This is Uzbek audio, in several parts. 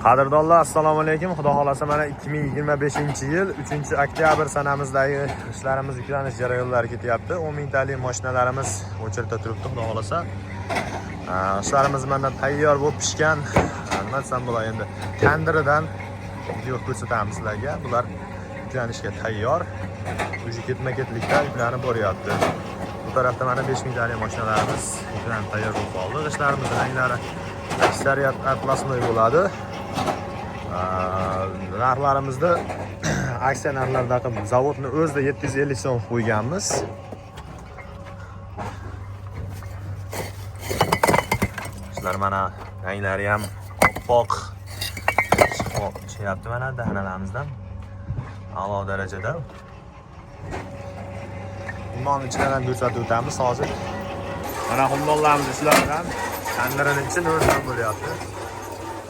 Qadrdonlar, assalomu alaykum. Xudo xolasa mana 2025-yil 3-oktyabr sanamizdagi ishlarimiz yuklanish jarayonlari ketyapti. 10 mingtalik mashinalarimiz o'chirda turibdi, xudo xolasa. Ishlarimiz mana tayyor bo'lib pishgan. Nima desam bo'ladi endi, tandiridan video ko'rsatamiz sizlarga. Bular yuklanishga tayyor. Уже ketma-ketlikda yuklanib boryapti. Bu tarafda mana 5 mingtalik mashinalarimiz yuklanib tayyor bo'lib qoldi. G'ishtlarimiz ranglari aksariyat atlasnoy bo'ladi. Narxlarimizda aksiya narxlarida qilib zavodni o'zida 750 so'm qo'yganmiz. Shular mana ranglari ham oppoq chiqyapti mana dahnalarimizdan. A'lo darajada. Xumdonni ichidan ham ko'rsatib o'tamiz hozir. Mana xumdonlarimiz ichlaridan tandirini ichi o'zidan bo'lyapti.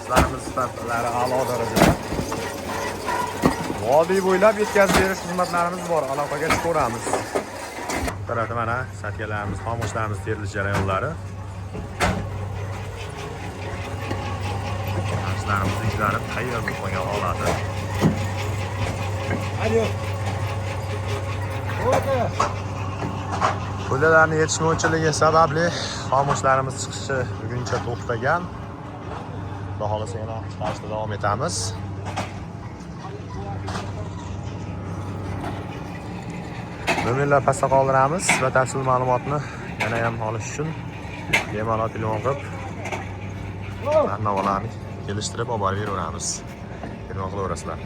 Ishlarimiz sifatlari a'lo darajada. Vodiy bo'ylab yetkazib berish xizmatlarimiz bor. Aloqaga chiqaveramiz. Bu tarafda mana satkalarimiz, xomushlarimiz terilish jarayonlari. Ishlarimiz yuklanib tayyor bo'lib qolgan holati. Alo. Bo'ldi. To'lalarni yetishmovchiligi sababli xomushlarimiz chiqishi buguncha to'xtagan. Xudo xohlasa yana chiqarishda davom etamiz. Nomerlar pastda qoldiramiz va tafsil ma'lumotni yana ham olish uchun bemalol telefon qilib narx-navolarni kelishtirib olib borib beraveramiz. Telefon qilaverasizlar.